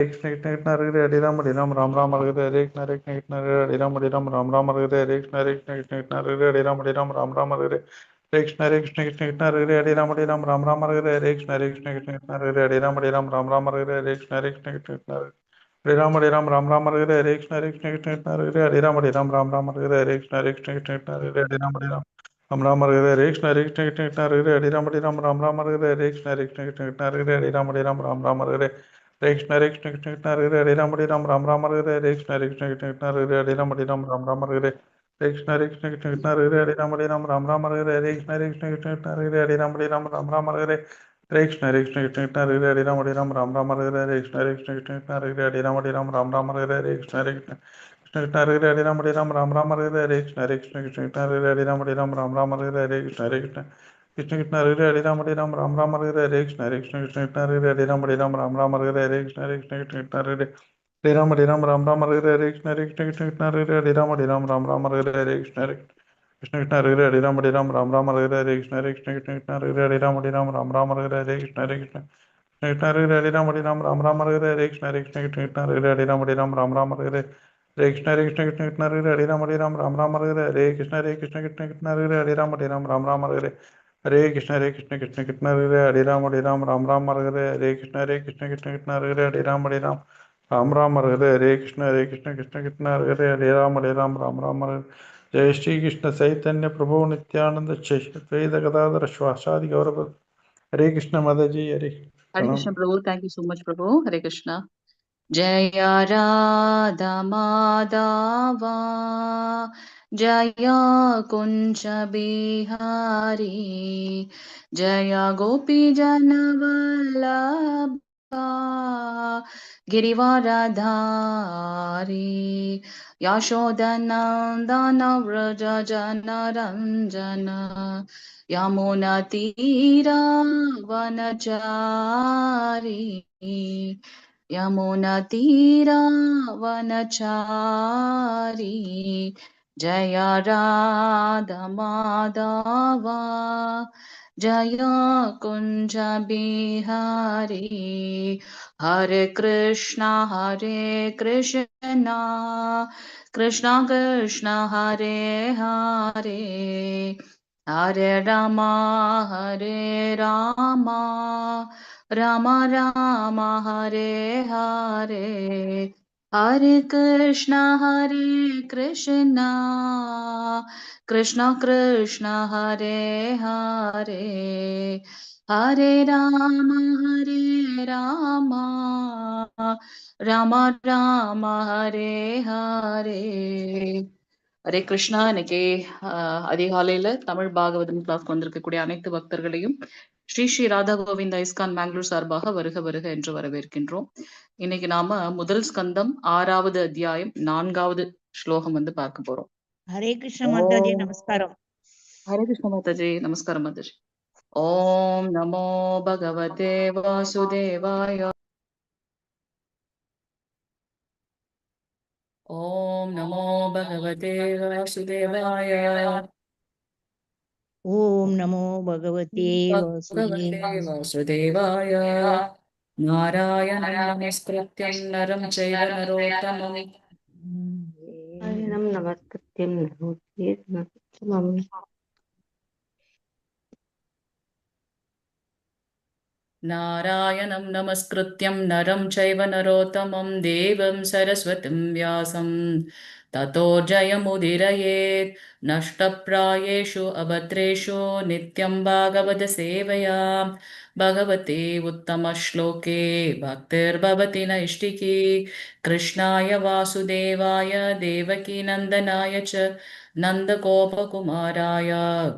Krishna Krishna Krishna Hare Hare, Hare Rama Hare Rama Rama Rama Hare Hare, Hare Krishna Hare Krishna Krishna Hare Hare Rama Hare Rama Rama Rama Hare Hare, Hare Krishna Hare Krishna Krishna Krishna Hare Hare, Hare Rama Hare Rama Rama Rama Hare Hare, Hare Krishna Hare Krishna Krishna Krishna Hare Hare, Hare Rama Hare Rama Rama Rama Hare Hare, Hare Krishna Hare Krishna Krishna Krishna Hare Hare, Hare Rama Hare Rama Rama Rama Hare Hare, Hare Krishna Hare Krishna Krishna Krishna Hare Hare Rama Hare Rama Rama Rama Hare Hare, Hare Krishna Hare Krishna Krishna Krishna Hare Hare, Hare Rama Hare Rama Rama Rama Hare Hare, Hare Krishna Hare Krishna Krishna Krishna Hare Hare, Hare Rama Hare Rama Rama Rama Hare Hare, Hare Krishna Hare Krishna Krishna Krishna Hare Hare, Hare Rama Hare Rama Rama Rama Hare Hare, Hare Krishna Hare Krishna Krishna Krishna Hare Hare, Hare Rama Hare Rama Rama Rama Hare Hare, Hare Krishna Hare Krishna Krishna Krishna Hare Hare, Hare Rama Hare Rama Rama Rama Hare Hare, Hare Krishna Hare Krishna Krishna Krishna Hare Hare, Hare Rama Hare Rama Rama Rama Hare Hare, Hare Krishna Hare Krishna Krishna Krishna Hare Hare, Hare Rama Hare Rama Rama Rama Hare Hare, Hare Krishna Hare Krishna Krishna Krishna Hare Hare, Hare Rama Hare Rama Rama Rama Hare Hare, Hare Krishna Hare Krishna Krishna Krishna Hare Hare, Hare Rama Hare Rama Rama Rama Hare Hare, Hare Krishna Hare Krishna Krishna Krishna Hare Hare, Hare Rama Hare Rama Rama Rama Hare Hare, Hare Krishna Hare Krishna Krishna Krishna Hare Hare, Hare Rama Hare Rama Rama Rama Hare Hare, Hare Krishna Hare Krishna Krishna Krishna Hare Hare, Hare Rama Hare Rama Rama Rama Hare Hare, Hare Krishna Hare Krishna Krishna Krishna Hare Hare, Hare Rama Hare Rama Rama Rama Hare Hare, Hare Krishna Hare Krishna Krishna Krishna Hare Hare, Hare Rama Hare Rama Rama Rama Hare Hare, Hare Krishna Hare Krishna Krishna Krishna Hare Hare, Hare Rama Hare Rama Rama Rama Hare Hare, Hare Krishna Hare Krishna Krishna Krishna Hare Hare, Hare Rama Hare Rama Rama Rama Hare Hare, Hare Krishna Hare Krishna Krishna Hare Hare, Hare Rama Hare Rama Rama Rama Hare Hare, Hare Krishna Hare Krishna Krishna Krishna Hare Hare, Hare Rama Hare Rama Rama Rama Hare Hare, Hare Krishna Hare Krishna Krishna Krishna Hare Hare, Hare Rama Hare Rama Rama Rama Hare Hare, Hare Krishna Hare Krishna Krishna Krishna Hare Hare, Hare Rama Hare Rama Rama Rama Hare Hare, Hare Krishna Hare Krishna Krishna Krishna Hare Hare, Hare Rama Hare Rama Rama Rama Hare Hare, Hare Krishna Hare Krishna Krishna Krishna Hare Hare, Hare Rama Hare Rama Rama Rama Hare Hare, Hare Krishna Hare Krishna Krishna Krishna Hare Hare, Hare Rama Hare Rama Rama Rama Hare Hare, Hare Krishna Hare Krishna Krishna Krishna Hare Hare, Hare Rama Hare Rama Rama Rama Hare Hare, Hare Krishna Hare Krishna Krishna Krishna Hare Hare, Hare Rama Hare Rama Rama Rama Hare Hare. Jaya Sri Krishna Chaitanya Prabhu Nithyananda Sri Gadadhara ஸ்வாசாதி Gaurava. Hare Krishna Mataji. Hare Hare Krishna Prabhu, thank you so much Prabhu. Hare Krishna. Jaya Radha Madhava, Jaya Kunja Bihari, Jaya Gopi Janavallabha, Girivaradhari, Yashodanandana Vraja Janaranjana, Yamuna Tira Vanachari, Yamuna Tira Vanachari, Jaya Radha Madhava, Jaya Kunja Bihari, Hare Krishna Hare Krishna, Krishna Krishna Hare Hare, Hare Rama Hare Rama, Rama Rama Hare Hare, Hare Krishna Hare Krishna, Krishna Krishna Hare Hare, Hare Rama Hare Rama, Rama Rama Hare Hare. Hare Krishna. இன்னைக்கு அதிகாலையில தமிழ் பாகவதம் கிளாஸ்க்கு வந்திருக்கக்கூடிய அனைத்து பக்தர்களையும் Sri Sri Radha Govinda ISKCON Bangalore சார்பாக வருக வருக என்று வரவேற்கின்றோம். இன்னைக்கு நாம முதல் ஸ்கந்தம் 6வது அத்தியாயம் 4வது ஸ்லோகம் பார்க்க போறோம். ஹரே கிருஷ்ண மாதாஜி, நமஸ்காரம். ஹரே கிருஷ்ண மாதாஜி, நமஸ்காரம் மாதாஜி. ஓம் நமோ பகவதே வாசுதேவாய. ஓம் நமோ பகவதே வாசுதேவாய. ஓம் நமோ பகவதே வாசுதேவாய. நாராயணம் நமஸ்கிருத்யம் நரம் சைவ நரோத்தமம். நாராயணம் நமஸ்கிருத்யம் நரோத்தமம். நாராயணம் நமஸ்கிருத்யம் நரம் சைவ நரோத்தமம் தேவம் சரஸ்வதிம் வியாசம் ததோ ஜயமுதிரயேத். நஷ்டப்ராயேஷு அபத்ரேஷு நித்யம் பாகவத சேவையா பகவதே உத்தம ஸ்லோகே பக்திர்பவதி நைஷ்டிகி. கிருஷ்ணாய வாசுதேவாய தேவகி நந்தனாய ச நந்தகோபகுமாராய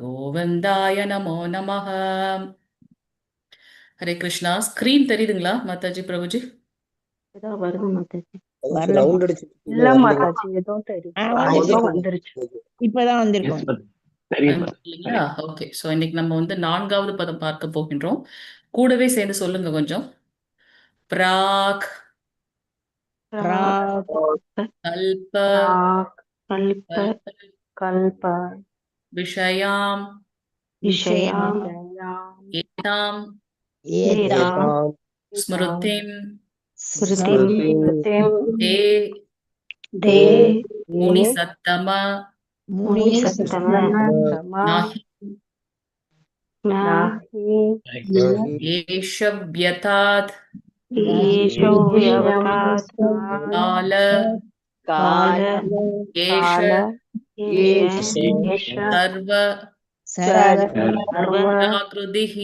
கோவிந்தாய நமோ நமः. ஹரே கிருஷ்ணா. ஸ்கிரீன் தெரியுதுங்களா மாதாஜி பிரபுஜி? வருது மாதாஜி. இல்ல மாதாஜி, எதுவும் தெரியல, வந்துருச்சு, இப்பதான் வந்திருக்கும். இல்லைங்களா? ஓகே. சோ இன்னைக்கு நம்ம 4வது பதம் பார்க்க போகின்றோம். கூடவே சேர்ந்து சொல்லுங்க கொஞ்சம். பிராக் கல்ப கல்ப கல்ப விஷயாம் விஷயாம் ஏதாம் ஏதாம் ஸ்மிருதிம் ஸ்மிருதிம் ஸ்மிருதிம் தே தே முனி சத்தம முனி முனிசத்தம நாஹி நாஹி ஏஷ வியதாத் ஏஷோ வியவதாத் கால கால ஏஷ ஏஷ ஏஷ சர்வ சர்வ சர்வ நிராகிருதிஹ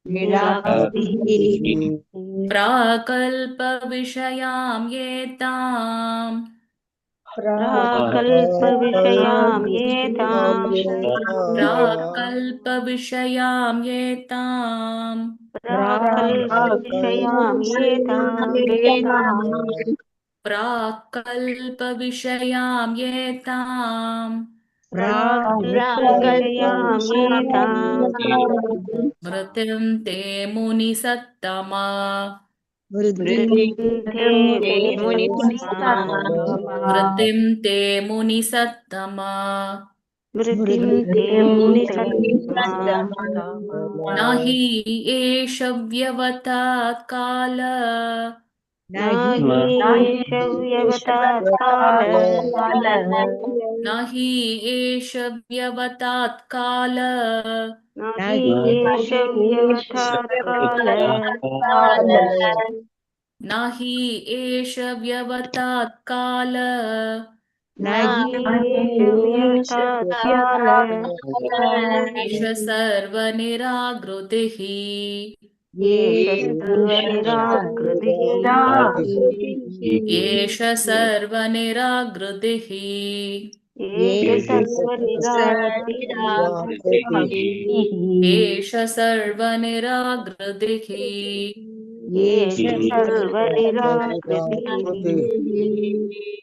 நிராகிருதிஹ பிராகல்ப விஷயாம் ஏதாம் பிராகல்ப விஷயாம் ஏதாம் பிராகல்ப விஷயாம் ஏதாம் பிராகல்ப விஷயாம் ஏதாம் பிராகல்ப விஷயாம் ஏதாம் பிராகல்ப விஷயாம் ஏதாம் ஸ்மிருதிம் தே முனி சத்தமா ஸ்மிருதிம் தே முனிசத்தமா ஸ்மிருதிம் தே முனி சத்தமா ஸ்மிருதிம் தே முனிசத்தமா நாஹி ஏஷ வியவதாத் கால நாஹி ஏஷ வியவதாத் கால நாஹி ஏஷ வியவதாத் கால நாஹி ஏஷ வியவதாத் கால நாஹி ஏஷ வியவதாத் கால நாஹி ஏஷ வியவதாத் கால ஏஷ சர்வ நிராகிருதிஹ ஏஷ சர்வ நிராகிருதிஹ ஏஷ சர்வ நிராகிருதிஹ ஏஷ சர்வ நிராகிருதிஹ ஏஷ சர்வ நிராகிருதிஹ ஏஷ சர்வ நிராகிருதிஹ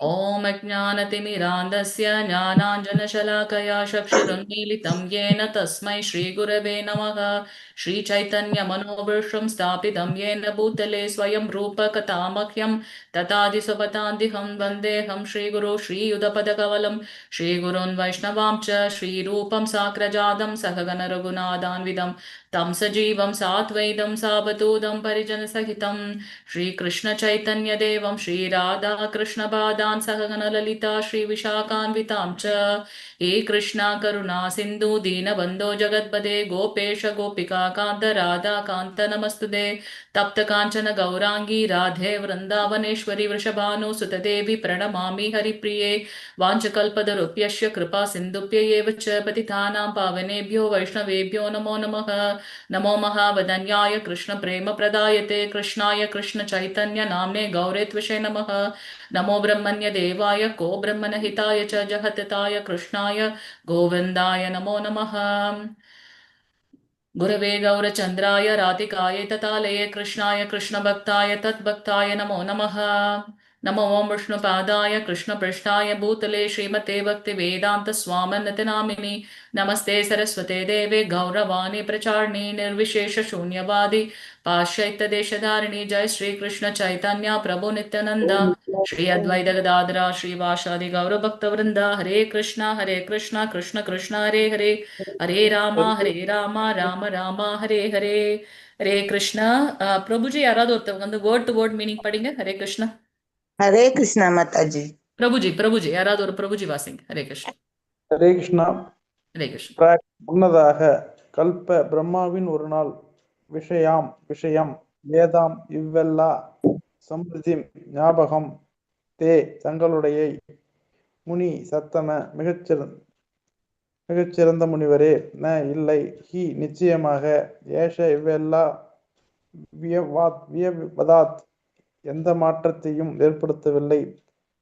ॐ अज्ञानतिमिरान्धस्य ज्ञानाञ्जनशलाकया चक्षुरुन्मीलितं येन तस्मै श्रीगुरवे नमः। श्रीचैतन्यमनोभीष्टं स्थापितं येन भूतले स्वयं रूपकथामह्यं तथादिस्वपदान्तिकं वन्देऽहं श्रीगुरो श्रीयुतपदकमलं श्रीगुरून् वैष्णवां च श्रीरूपं साग्रजातं सहगणरघुनाथान्वितं तं सजीवं साद्वैतं सावधूतं परिजनसहितं श्रीकृष्णचैतन्यदेवं श्रीराधाकृष्णपादान् सहगणललिता श्रीविशाखान्वितां च। हे कृष्णा करुणा सिन्धु दीनबन्धो जगत्पते गोपेश गोपिका कान्त राधा कान्त नमस्तुते। तप्त काञ्चन गौराङ्गी राधे वृन्दावनेश्वरि वृषभानु सुतदेवी प्रणमामि हरिप्रिये। वाञ्छकल्पतरुभ्यश्च कृपा सिन्धुभ्य एव च पतितानां पावनेभ्यो वैष्णवेभ्यो नमो नमः। नमो महावदन्याय कृष्ण प्रेम प्रदायते कृष्णाय कृष्ण चैतन्य नाम्ने गौरेत्विषे नमः। नमो ब्रह्मण्य देवाय को ब्रह्मणहिताय च जगत्ताय कृष्णाय गोविन्दाय नमो नमः। गुरवे गौरचन्द्राय राधिकाय ततालये कृष्णाय कृष्णभक्ताय तद्भक्ताय नमो नमः। नमो ॐ विष्णुपादाय कृष्णपृष्ठाय भूतले श्रीमते भक्तिवेदान्त स्वामिनिति नामिनि। नमस्ते सरस्वते देवे गौरवाणी प्रचारिणे निर्विशेष शून्यवादी पाश्चात्य देशधारिणी। जय श्री कृष्ण चैतन्य प्रभु नित्यानंद श्री अद्वैत गदाधर श्रीवासादि गौर भक्त वृंद। हरे कृष्णा हरे कृष्णा कृष्ण कृष्ण हरे हरे हरे रामा हरे ராமா ராம ராமா ஹரே ஹரே. ஹரே கிருஷ்ணா. பிரபுஜி, யாராவது ஒருத்தவங்க வந்து word to word meaning படிங்க. ஹரே கிருஷ்ணா. ஹரே கிருஷ்ணா மாதாஜி. பிரபுஜி, பிரபுஜி, யாராவது ஒரு பிரபுஜி வாசிங்க. ஹரே கிருஷ்ணா. ஹரே கிருஷ்ணா. ஹரே கிருஷ்ணா. பிராக் முன்னதாக, கல்ப பிரம்மாவின் ஒரு நாள், விஷயாம் விஷயம், வேதாம் இவ்வெல்லா, சம்ருதி ஞாபகம், தே தங்களுடைய, முனி சத்தம மிகச்சிறந்த முனிவரே, ந இல்லை, he நிச்சயமாக, ஏஷ இவ்வெல்லா, வியவாத் வியவதாத் எந்த மாற்றத்தையும் ஏற்படுத்தவில்லை,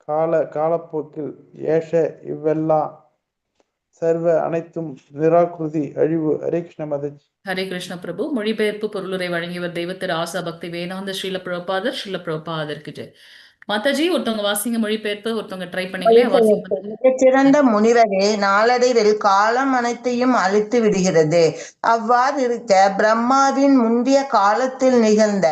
கால காலப்போக்கில், ஏஷ இவ்வெல்லா, சர்வ அனைத்தும், நிராகிருதி அழிவு. ஹரே கிருஷ்ண மாதாஜி. ஹரே கிருஷ்ண பிரபு. மொழிபெயர்ப்பு பொருளுரை வழங்கியவர் தெய்வத்திரு ஆசா பக்தி வேதாந்த ஸ்ரீல பிரபுபாதர். ஸ்ரீல பிரபுபாதருக்கு ஜெய். மாதாஜி, ஒருத்தவங்க வாசிங்க. மொழிபெயர்ப்பு ஒருத்தவங்க ட்ரை பண்ணீங்களே, வாசிங்க. மிகச்சிறந்த முனிவரே, நாளடைவில் காலம் அனைத்தையும் அழித்து விடுகிறது. அவ்வாறு இருக்க பிரம்மாவின் முந்திய காலத்தில் நிகழ்ந்த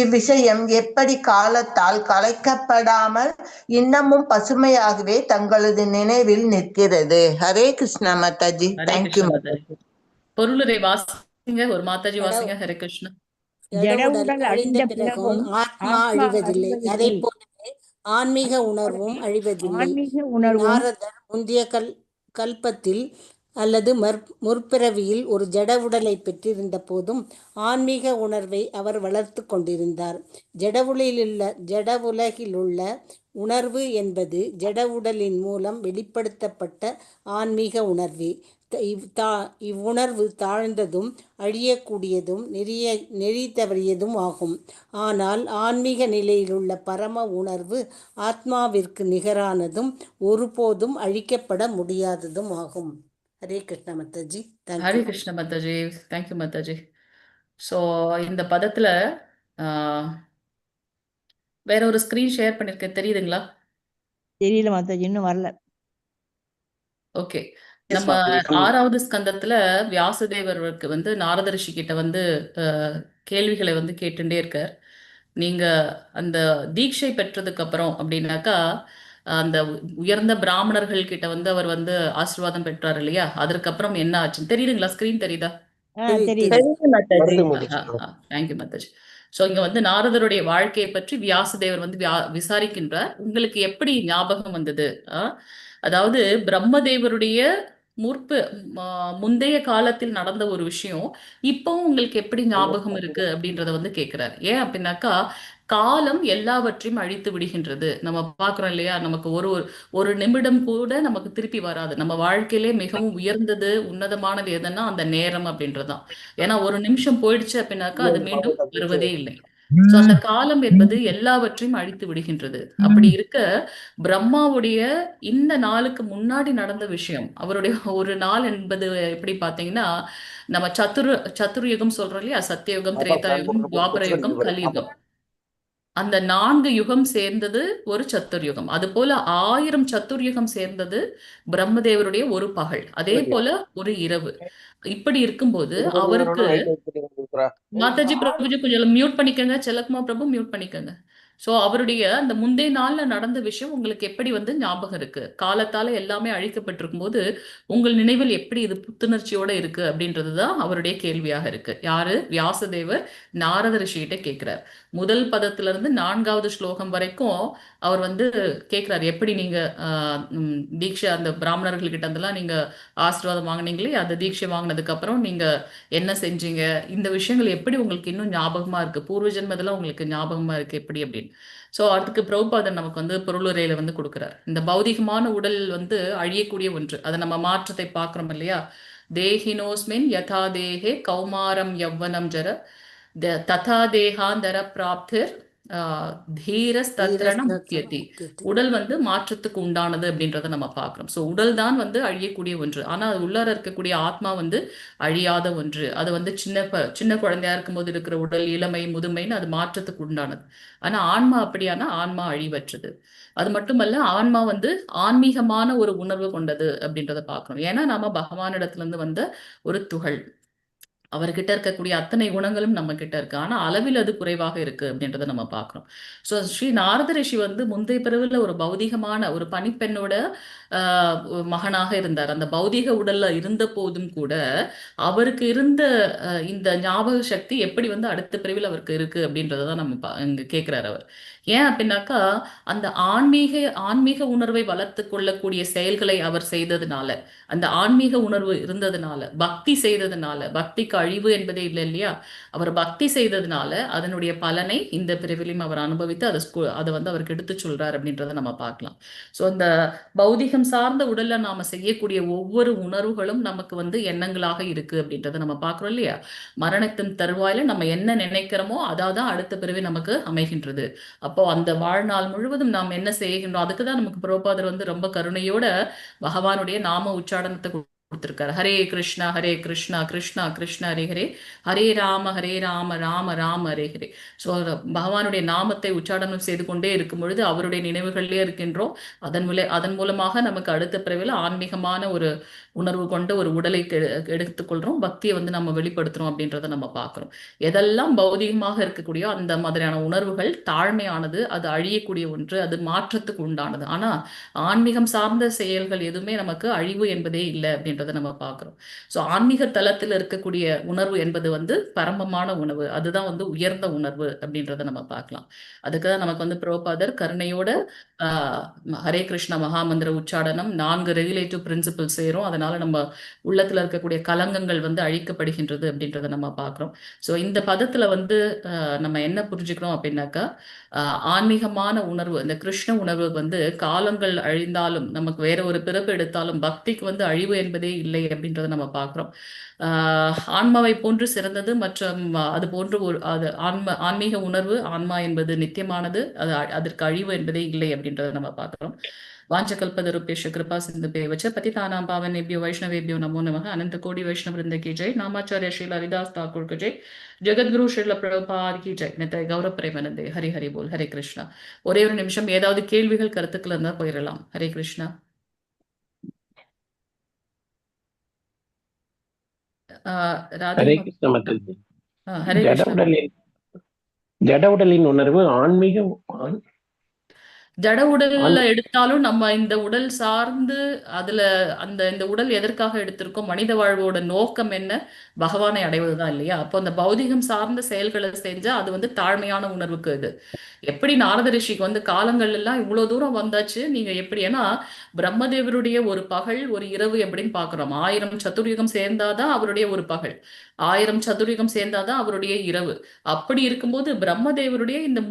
இவ்விஷயம் எப்படி காலத்தால் கலைக்கப்படாமல் இன்னமும் பசுமையாகவே தங்களது நினைவில் நிற்கிறது? Hare Krishna Mataji. Hare thank you. Krishna Mataji. பொருளுரை வாசிங்க, ஒரு மாதாஜி வாசிங்க. ஹரே கிருஷ்ணா. ஜட ஜட உடல் உடல் அழிந்த அழிந்த பிறகும் பிறகும் ஆத்மா ஆத்மா அழிவதில்லை. அதை அழிவதில்லை. போலவே ஆன்மீக உணர்வும் அழிவதில்லை. ஆன்மீக உணர்வும் நாரதர் முந்தைய கல்பத்தில் அல்லது முற்பிறவியில் ஒரு ஜட உடலை பெற்றிருந்த போதும் ஆன்மீக உணர்வை அவர் வளர்த்து கொண்டிருந்தார். ஜட உலகிலுள்ள உணர்வு என்பது ஜட உடலின் மூலம் வெளிப்படுத்தப்பட்ட ஆன்மீக உணர்வே. இவ்வுணர்வு தாழ்ந்ததும் அழியக்கூடியதும் நெறி தவறியதும் ஆகும். ஆனால் ஆன்மீக நிலையிலுள்ள பரம உணர்வு ஆத்மாவிற்கு நிகரானதும் ஒருபோதும் அழிக்கப்பட முடியாததும் ஆகும். Hare Krishna Mataji, Hare thank you. Krishna Mataji, thank you Mataji. So இந்த பதத்துல வேற ஒரு ஸ்கிரீன் ஷேர் பண்ணிருக்கேன், தெரியுதுங்களா? தெரியல மாதாஜி, இன்னும் வரல. ஓகே, நம்ம 6வது ஸ்கந்தத்துல வியாசதேவருக்கு வந்து நாரத ரிஷி கிட்ட வந்து கேள்விகளை வந்து கேட்டுட்டே இருக்கார். நீங்க அந்த தீட்சை பெற்றதுக்கு அப்புறம் அப்படின்னாக்கா அந்த உயர்ந்த பிராமணர்கள் கிட்ட வந்து அவர் வந்து ஆசீர்வாதம் பெற்றார் இல்லையா? அதற்கப்புறம் என்ன ஆச்சுன்னு தெரியுதுங்களா? ஸ்கிரீன் தெரியுதா? தெரியுது. Thank you Mataji. So இங்க வந்து நாரதருடைய வாழ்க்கையை பற்றி வியாசதேவர் வந்து விசாரிக்கின்றார். உங்களுக்கு எப்படி ஞாபகம் வந்தது? அதாவது பிரம்மதேவருடைய முந்தைய காலத்தில் நடந்த ஒரு விஷயம் இப்பவும் உங்களுக்கு எப்படி ஞாபகம் இருக்கு அப்படின்றத வந்து கேட்கிறார். ஏன் அப்படின்னாக்கா காலம் எல்லாவற்றையும் அழித்து விடுகின்றது. நம்ம பாக்குறோம் இல்லையா? நமக்கு ஒரு ஒரு நிமிடம் கூட நமக்கு திருப்பி வராது. நம்ம வாழ்க்கையிலே மிகவும் உயர்ந்தது உன்னதமானது எதுன்னா அந்த நேரம் அப்படின்றதுதான். ஏன்னா ஒரு நிமிஷம் போயிடுச்சு அப்படின்னாக்கா அது மீண்டும் வருவதே இல்லை. சோ அந்த காலம் என்பது எல்லாவற்றையும் அழித்து விடுகின்றது. அப்படி இருக்க பிரம்மாவுடைய இந்த நாளுக்கு முன்னாடி நடந்த விஷயம், அவருடைய ஒரு நாள் என்பது எப்படி பாத்தீங்கன்னா நம்ம சதுர்யுகம் சொல்றோம் இல்லையா? சத்தியயுகம், திரேதாயுகம், துவாபர யுகம், கலியுகம், அந்த 4 யுகம் சேர்ந்தது ஒரு சத்துர்யுகம். அது போல 1000 சத்துர்யுகம் சேர்ந்தது பிரம்மதேவருடைய ஒரு பகல், அதே போல ஒரு இரவு. இப்படி இருக்கும்போது அவருக்கு மாதாஜி பிரபுஜி கொஞ்சம் மியூட் பண்ணிக்கங்க, செல்லக்குமா பிரபு மியூட் பண்ணிக்கங்க. சோ அவருடைய அந்த முந்தைய நாள்ல நடந்த விஷயம் உங்களுக்கு எப்படி வந்து ஞாபகம் இருக்கு? காலத்தால எல்லாமே அழிக்கப்பட்டிருக்கும் போது உங்கள் நினைவில் எப்படி இது புத்துணர்ச்சியோட இருக்கு அப்படின்றதுதான் அவருடைய கேள்வியாக இருக்கு. யாரு? வியாசதேவர் நாரத ரிஷிகிட்ட கேட்கிறார். முதல் பதத்துல இருந்து 4வது ஸ்லோகம் வரைக்கும் அவர் வந்து கேட்கிறார், எப்படி நீங்க தீட்சை அந்த பிராமணர்கள் கிட்ட இருந்தெல்லாம் நீங்க ஆசீர்வாதம் வாங்கினீங்களே, அந்த தீட்சை வாங்கினதுக்கு அப்புறம் நீங்க என்ன செஞ்சீங்க, இந்த விஷயங்கள் எப்படி உங்களுக்கு இன்னும் ஞாபகமா இருக்கு, பூர்வ ஜென்மதெல்லாம் உங்களுக்கு ஞாபகமா இருக்கு எப்படி அப்படின்னு. சோ அதுக்கு பிரபுபாதர் நமக்கு வந்து பொருளுரையில வந்து கொடுக்கிறார். இந்த பௌதிகமான உடல் வந்து அழியக்கூடிய ஒன்று, அதை நம்ம மாற்றத்தை பார்க்கிறோம் இல்லையா? தேஹினோஸ்மின் யதா தேஹே கௌமாரம் யவ்வனம் ஜர ததா தேகாந்தர பிராப்திர் தீரஸ்தத்ரண முக்கியத்தி. உடல் வந்து மாற்றத்துக்கு உண்டானது அப்படின்றத நம்ம பார்க்கிறோம். ஸோ உடல் தான் வந்து அழியக்கூடிய ஒன்று, ஆனா அது உள்ளார இருக்கக்கூடிய ஆத்மா வந்து அழியாத ஒன்று. அது வந்து சின்ன குழந்தையா இருக்கும்போது இருக்கிற உடல் இளமை முதுமைன்னு அது மாற்றத்துக்கு உண்டானது. ஆனா ஆன்மா அப்படியானா ஆன்மா அழிவற்றது. அது மட்டுமல்ல, ஆன்மா வந்து ஆன்மீகமான ஒரு உணர்வு கொண்டது அப்படின்றத பார்க்கிறோம். ஏன்னா நாம பகவானிடத்துல இருந்து வந்த ஒரு துகள், அவர்கிட்ட இருக்கக்கூடிய அத்தனை குணங்களும் நம்ம கிட்ட இருக்கு, ஆனா அளவில் அது குறைவாக இருக்கு அப்படின்றத நம்ம பார்க்கிறோம். ஸோ ஸ்ரீ நாரத ரிஷி வந்து முந்தைய பிறவில ஒரு பௌதிகமான ஒரு பணிப்பெண்ணோட மகனாக இருந்தார். அந்த பௌதிக உடல்ல இருந்த போதும் கூட அவருக்கு இருந்த இந்த ஞாபக சக்தி எப்படி வந்து அடுத்த பிறவில அவருக்கு இருக்கு அப்படின்றத நம்ம இங்க கேட்கிறார் அவர். ஏன் அப்படின்னாக்கா அந்த ஆன்மீக உணர்வை வளர்த்து கொள்ளக்கூடிய செயல்களை அவர் செய்ததுனால, அந்த ஆன்மீக உணர்வு இருந்ததுனால, பக்தி செய்ததுனால, பக்திக்கு அழிவு என்பதே இல்லை இல்லையா? அவர் பக்தி செய்ததுனால அதனுடைய பலனை இந்த பிறவிலையும் அவர் அனுபவித்து அதை வந்து அவருக்கு எடுத்து சொல்றார் அப்படின்றத நம்ம பார்க்கலாம். ஸோ அந்த பௌதிகம் சார்ந்த உடல்ல நாம செய்யக்கூடிய ஒவ்வொரு உணர்வுகளும் நமக்கு வந்து எண்ணங்களாக இருக்கு அப்படின்றத நம்ம பார்க்கிறோம் இல்லையா? மரணத்தின் தருவாயில நம்ம என்ன நினைக்கிறோமோ அதான் அடுத்த பிறவி நமக்கு அமைகின்றது. அப்போ அந்த வாழ்நாள் முழுவதும் நாம் என்ன செய்கின்றோம், அதுக்குதான் நமக்கு பிரபுபாதர் வந்து ரொம்ப கருணையோட பகவானுடைய நாம உச்சாரணத்தை கொடுத்திருக்காரு. ஹரே கிருஷ்ணா ஹரே கிருஷ்ணா கிருஷ்ணா கிருஷ்ணா ஹரே ஹரே, ஹரே ராம ஹரே ராம ராம ராம ஹரே ஹரே. ஸோ பகவானுடைய நாமத்தை உச்சாடனம் செய்து கொண்டே இருக்கும் பொழுது அவருடைய நினைவுகளிலே இருக்கின்றோம். அதன் மூலமாக நமக்கு அடுத்த பிறவில ஆன்மீகமான ஒரு உணர்வு கொண்ட ஒரு உடலை எடுத்துக்கொள்றோம், பக்தியை வந்து நம்ம வெளிப்படுத்துறோம் அப்படின்றத நம்ம பார்க்கிறோம். எதெல்லாம் பௌதிகமாக இருக்கக்கூடிய அந்த மாதிரியான உணர்வுகள் தாழ்மையானது, அது அழியக்கூடிய ஒன்று, அது மாற்றத்துக்கு உண்டானது. ஆனா ஆன்மீகம் சார்ந்த செயல்கள் எதுவுமே நமக்கு அழிவு என்பதே இல்லை அப்படின்றத அப்படின்றத நம்ம பார்க்குறோம். ஸோ ஆன்மீக தலத்தில் இருக்கக்கூடிய உணர்வு என்பது வந்து பரமமான உணர்வு, அதுதான் வந்து உயர்ந்த உணர்வு அப்படின்றத நம்ம பார்க்கலாம். அதுக்கு தான் நமக்கு வந்து பிரபுபாதர் கருணையோட ஹரே கிருஷ்ண மகாமந்திர உச்சாடனம் 4 ரெகுலேட்டிவ் பிரின்சிபல் சேரும். அதனால நம்ம உள்ளத்துல இருக்கக்கூடிய கலங்கங்கள் வந்து அழிக்கப்படுகின்றது அப்படின்றத நம்ம பார்க்குறோம். ஸோ இந்த பதத்துல வந்து நம்ம என்ன புரிஞ்சுக்கிறோம் அப்படின்னாக்கா, ஆன்மீகமான உணர்வு, இந்த கிருஷ்ண உணர்வு வந்து காலங்கள் அழிந்தாலும் நமக்கு வேற ஒரு பிறப்பு எடுத்தாலும் பக்திக்கு வந்து அழிவு என்பதே இல்லை அப்படின்றத நம்ம பார்க்குறோம். ஆன்மாவை போன்று சிறந்தது மற்றும் அது போன்று ஒரு அது ஆன்மீக உணர்வு, ஆன்மா என்பது நித்தியமானது, அது அதற்கு அழிவு என்பதே இல்லை அப்படின்றத நம்ம பார்க்குறோம். வாஞ்சகல்பதருபேஷ கிருபா சிந்து பேவச்ச பதிதானாம் பாவனேபியோ வைஷ்ணவேபியோ நமோ நமः. அனந்த கோடி வைஷ்ணவ விருந்த கி ஜெய். நாமாச்சாரிய ஸ்ரீல ஹரிதாஸ் தாக்கூர் கி ஜெய். ஜெகத்குரு ஸ்ரீல பிரபுபாத் கி ஜெய். நித்தாய் கௌர பிரேமனந்தே. ஹரி ஹரி போல். ஹரே கிருஷ்ணா. ஒரே ஒரு நிமிஷம், ஏதாவது கேள்விகள் கருத்துக்கள் இருந்தால் போயிடலாம். ஹரே கிருஷ்ணா. ஹரே ராதிகா கிருஷ்ண மாதாஜி. ஹரே ஜட கிருஷ்ணா. உடலின் ஜட உடலின் உணர்வு ஆன்மீக ஜட உடல்ல ஆன் எடுத்தாலும் நம்ம இந்த உடல் சார்ந்து அதுல அந்த இந்த உடல் எதற்காக எடுத்திருக்கோம், மனித வாழ்வோட நோக்கம் என்ன, பகவானை அடைவதுதான் இல்லையா? அப்போ அந்த பௌதிகம் சார்ந்த செயல்களை செஞ்சா அது வந்து தாழ்மையான உணர்வுக்கு. இது எப்படி நாரத ரிஷிக்கு வந்து காலங்கள் எல்லாம் இவ்வளவு தூரம் வந்தாச்சு, நீங்க எப்படி, ஏன்னா பிரம்மதேவருடைய ஒரு பகல் ஒரு இரவு எப்படின்னு பாக்குறோம். 1000 சதுர்யுகம் சேர்ந்தாதான் அவருடைய ஒரு பகல், 1000 சதுர்யுகம் சேர்ந்தாதான் அவருடைய இரவு. அப்படி இருக்கும்போது பிரம்மதேவருடைய இந்த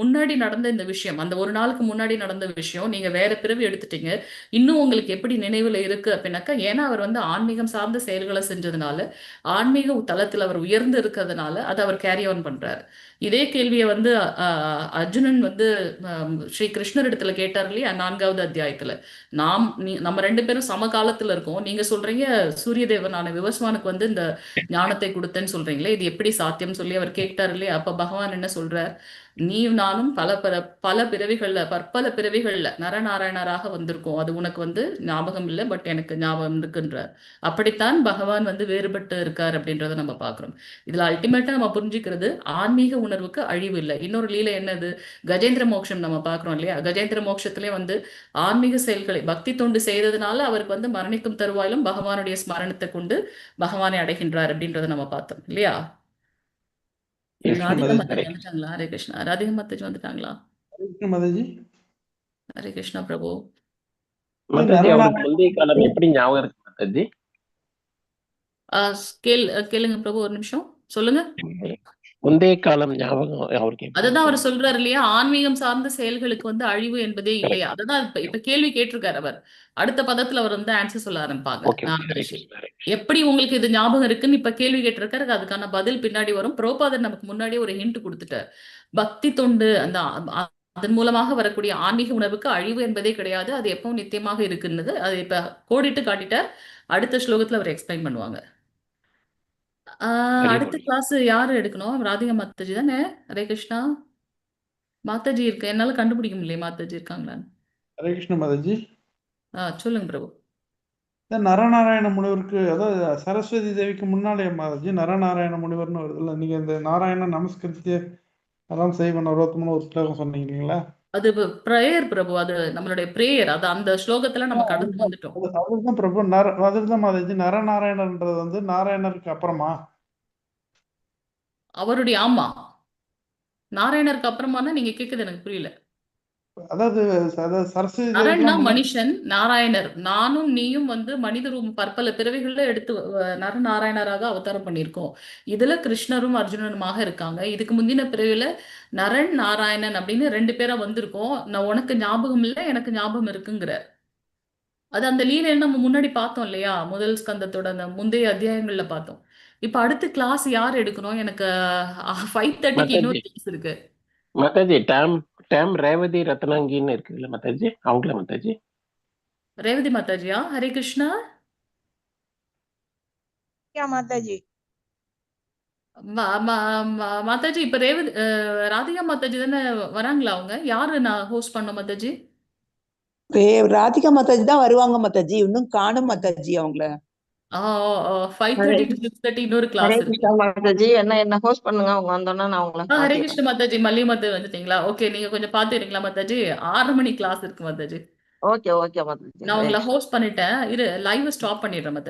முன்னாடி நடந்த இந்த விஷயம், அந்த ஒரு நாளுக்கு முன்னாடி நடந்த விஷயம், நீங்க வேற பிறவி எடுத்துட்டீங்க, இன்னும் உங்களுக்கு எப்படி நினைவுல இருக்கு அப்படின்னாக்கா, ஏன்னா அவர் வந்து ஆன்மீகம் சார்ந்த செயல்களை செஞ்சதுனால, ஆன்மீக தளத்தில் அவர் உயர்ந்து இருக்கிறதுனால அதை அவர் கேரி ஆன் பண்றாரு. இதே கேள்வியை வந்து அர்ஜுனன் வந்து ஸ்ரீ கிருஷ்ணர் இடத்துல கேட்டார் இல்லையா, 4வது அத்தியாயத்துல. நம்ம 2 பேரும் சமகாலத்துல இருக்கோம், நீங்க சொல்றீங்க சூரிய தேவனான விவஸ்வானுக்கு வந்து இந்த ஞானத்தை கொடுத்தேன்னு சொல்றீங்களே, இது எப்படி சாத்தியம் சொல்லி அவர் கேட்டார் இல்லையா? அப்ப பகவான் என்ன சொல்றார், நீ நானும் பல பல பல பிறவிகள்ல பற்பல பிறவிகள்ல நரநாராயணராக வந்திருக்கோம், அது உனக்கு வந்து ஞாபகம் இல்லை, பட் எனக்கு ஞாபகம் இருக்குன்றார். அப்படித்தான் பகவான் வந்து வேறுபட்டு இருக்கார் அப்படின்றத நம்ம பார்க்கிறோம். இதுல அல்டிமேட்டா நம்ம புரிஞ்சுக்கிறது ஆன்மீக உணர்வுக்கு அழிவு இல்லை. இன்னொரு லீலை என்னது, கஜேந்திர மோட்சம் நம்ம பார்க்கிறோம் இல்லையா? கஜேந்திர மோட்சத்திலே வந்து ஆன்மீக செயல்களை பக்தி தொண்டு செய்ததுனால அவருக்கு வந்து மரணிக்கும் தருவாயிலும் பகவானுடைய ஸ்மரணத்தை கொண்டு பகவானை அடைகின்றார் அப்படின்றத நம்ம பார்த்தோம் இல்லையா? எஸ் ராதிகா ஹரே மாதாஜி வந்துட்டாங்களா? ஹரே கிருஷ்ணா. ராதிகா மாதாஜி வந்துட்டாங்களா? ஹரே கிருஷ்ண மாதாஜி. ஹரே கிருஷ்ணா பிரபு. மாதாஜி, அவருக்கு முந்தைய காலம் எப்படி ஞாபகம் இருக்கு மாதாஜி? கேளுங்க பிரபு, ஒரு நிமிஷம் சொல்லுங்க. முந்தைய காலம் ஞாபகம் அவருக்கு எப்படி அதுதான் அவர் இருக்கு? சொல்றாரு இல்லையா, ஆன்மீகம் சார்ந்த செயல்களுக்கு வந்து அழிவு என்பதே இல்லையா? அதுதான் இப்ப இப்ப கேள்வி கேட்டிருக்காரு அவர். அடுத்த பதத்துல அவர் வந்து ஆன்சர் சொல்ல ஆரம்பிப்பாங்க. Okay okay. நாரத ஹரே ரிஷி கிருஷ்ணா. ஹரே கிருஷ்ணா. எப்படி உங்களுக்கு இது ஞாபகம் இருக்குன்னு இப்ப கேள்வி கேட்டிருக்காரு, அதுக்கான பதில் பின்னாடி வரும். பிரபுபாதர் நமக்கு முன்னாடியே ஒரு ஹிண்ட் கொடுத்துட்டார். பக்தி தொண்டு அந்த அதன் மூலமாக வரக்கூடிய ஆன்மீக உணர்வுக்கு அழிவு என்பதே கிடையாது, அது எப்பவும் நித்தியமாக இருக்குன்னது அது இப்ப கோடிட்டு காட்டிட்டார். அடுத்த ஸ்லோகத்துல அவர் எக்ஸ்பிளைன் பண்ணுவாங்க. ஹரி அடுத்த போல். கிளாஸ் யாரு எடுக்கணும்? ராதிகா மாதாஜி தானே? ஹரே கிருஷ்ணா. மாதாஜி இருக்கு, என்னால கண்டுபிடிக்க முடியல மாதாஜி இருக்காங்களான்னு. ஹரே கிருஷ்ண மாதாஜி. சொல்லுங்க பிரபு. இந்த நரநாராயண முனிவருக்கு, அதாவது சரஸ்வதி தேவிக்கு முன்னாலே மாதாஜி நரநாராயண முனிவர்னு வருது இல்ல? நீங்க இந்த நாராயண நமஸ்கிருத்திய அதான் செய்வன் நரோத்தமன்னு ஒரு ஸ்லோகம் சொன்னீங்க இல்லைங்களா? அது பிரேயர் பிரபு, அது நம்மளுடைய பிரேயர். அது அந்த ஸ்லோகத்துல நம்ம கடந்து வந்துட்டோம். அதுதான் பிரபு, அதுதான் மாதாஜி. நரநாராயணன்றது வந்து நாராயணருக்கு அப்புறமா அவருடைய, ஆமா, நாராயணருக்கு அப்புறமானா நீங்க கேக்குது எனக்கு புரியல. அதாவது அதாவது சரஸ்வதி நரன்னா தேவிக்கெல்லாம் முன்னாடி மனுஷன், நாராயணர் நானும் நீயும் வந்து மனித ரூபம் பற்பல பிறவிகள்ல எடுத்து நரநாராயணராக அவதாரம் பண்ணியிருக்கோம். இதுல கிருஷ்ணரும் அர்ஜுனனுமாக இருக்காங்க. இதுக்கு முந்தின பிறவில நரன் நாராயணன் அப்படின்னு 2 பேரா வந்திருக்கோம். நான் உனக்கு ஞாபகம் இல்லை, எனக்கு ஞாபகம் இருக்குங்கிற அது அந்த லீலையில நம்ம முன்னாடி பார்த்தோம் இல்லையா? முதல் ஸ்கந்தத்தோட அந்த முந்தைய அத்தியாயங்கள்ல பார்த்தோம். இப்ப அடுத்த கிளாஸ் யார் எடுக்கணும்? எனக்கு 5:30க்கு இன்னொரு மாதாஜி கிளாஸ் இருக்கு. மாதாஜி, டேம் டேம் ரேவதி ரத்னாங்கின்னு இருக்குல்ல மாதாஜி, அவங்கள மாதாஜி? ரேவதி மாதாஜியா? ஹரே கிருஷ்ணா. மாதாஜி. மாதாஜி இப்ப ரேவதி ராதிகா மாதாஜி தானே வராங்களா? அவங்க யாரு நான் ஹோஸ்ட் பண்ண மாதாஜி? ராதிகா மாதாஜி தான் வருவாங்க மாதாஜி, இன்னும் காணும் மாதாஜி அவங்கள. 5:30 to 6:30 இன்னொரு ஹரே கிளாஸ் இருக்கு. கிருஷ்ணா மாதாஜி, என்ன என்ன ஹோஸ்ட் பண்ணுங்க, அவங்க வந்தோன்னா நான் அவங்கள ஹரே மாத்திடுறேன். கிருஷ்ண மாதாஜி. மல்லி மாதாஜி வந்துட்டீங்களா? ஓகே, நீங்க கொஞ்சம் பாத்துக்கிறீங்களா மாதாஜி? 6 மணி கிளாஸ் இருக்கு மாதாஜி. Okay okay Mataji. நான் ஹரே உங்களை கிருஷ்ணா. ஹோஸ்ட் பண்ணிட்டேன். இரு, லைவ் ஸ்டாப் பண்ணிடுறேன் மாதாஜி.